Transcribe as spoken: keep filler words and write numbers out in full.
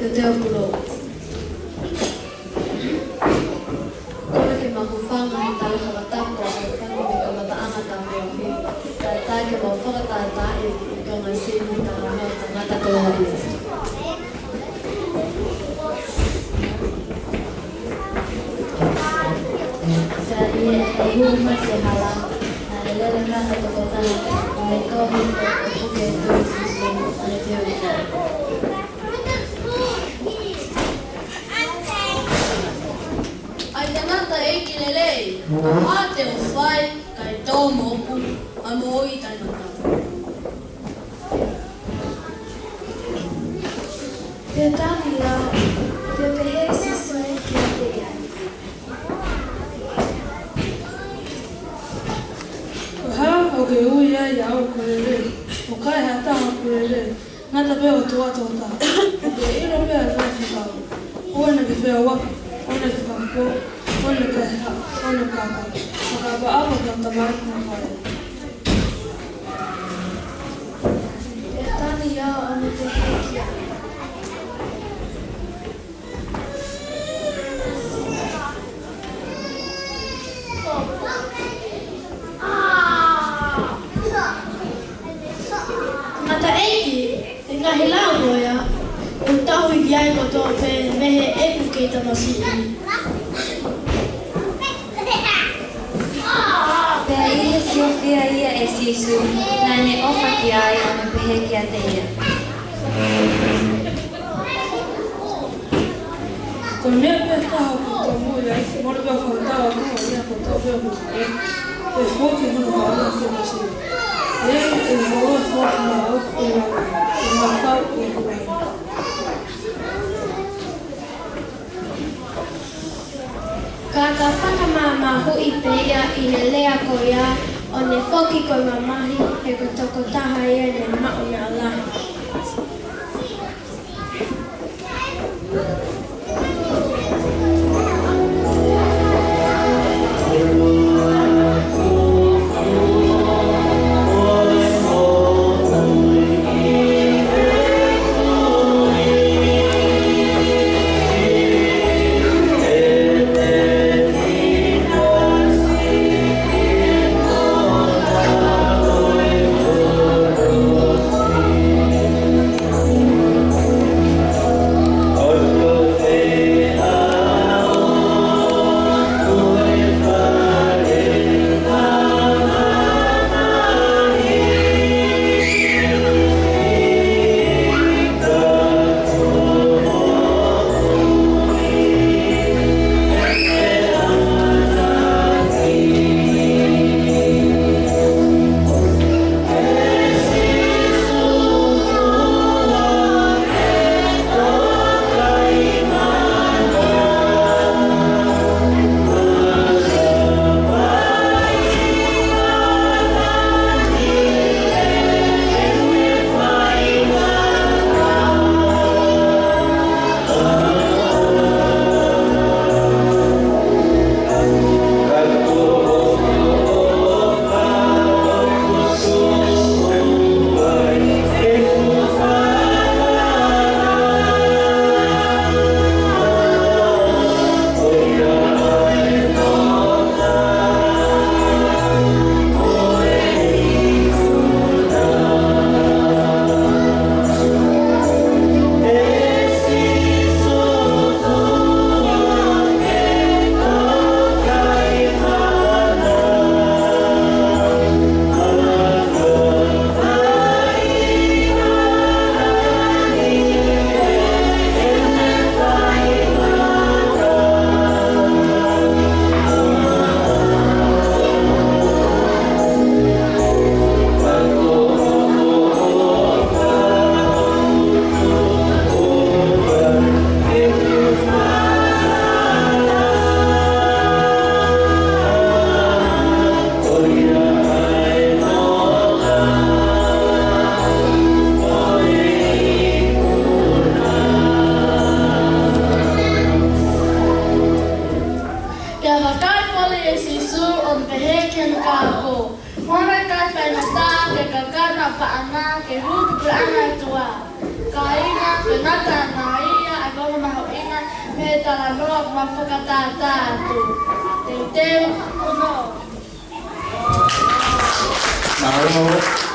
Teoteupulo. Kole ke mau hūfanga he tala fakatapu ʻa e fanga mei he kamataʻanga taʻeʻohi, kae ʻatā ke mau fakatātaaʻi ʻi he konga sini ka hano tangata ko ia. Pea ʻi heʻene hū mai ki he hala, naʻe lele mai ha tokotaha ʻo e tohi ʻo puke ʻe Sīsū ʻo ne teu. ʻAi tangataʻeiki lelei, ko e hā te u fai kae tō moʻoku ʻa e moʻui taʻengata? Pea tali ia, pea pehē ʻe Sīsū kiate ia, ko e hā ʻoku ke ui ai au ko e lelei? ʻOku ʻikai ha taha ʻoku lelei, ngata pē ʻi he ʻOtua tokotaha. ʻOku ke ʻilo pē ʻa e ngaahi fekau: Ua naʻa ke feʻauaki, ua naʻa ke fakapō, ua naʻa ke kaihaʻa, ua naʻa ke kaka. Fakaʻapaʻapa ki hoʻo tamai mo hoʻo faʻē. Pea tali ia ʻo ne pehē ki ai, Kamataʻeiki, ʻi he ngaahi lao ko ia, ʻoku tauhi ki ai kotoa pē mei heʻeku kei tamasiʻi. Pea ʻi he siofia ia ʻe Sīsū, naʻa ne ʻofa ki ai ʻo ne pehē kiate ia, Ko e meʻa pē taha ʻoku ke tōmui ai, mole pē ʻo fakatau atu ʻa e meʻa kotoa pē ʻoku ke fai, pea foki hono maʻu ki he Masihi. ʻE, ʻe maʻu foki maʻu ʻe langi, ʻe maʻu ʻe kuai. Ka ka fakamamahuʻi pē ia ʻi he lea ko ia, ʻo ne foki ko e mamahi, he ko e tokotaha ia ne maʻu meʻa lahi. Pea vakai foki ʻe Sīsū ʻo ne pehē ki heʻene kau ako, Ko e kakai faingataʻa ke kakano ʻa e paʻanga ke hū ki he puleʻanga ʻo e ʻOtua. Kāinga, ko e ngataʻanga ia He talanoa ma fakatātā atu. Teuteu, ono. Mālō.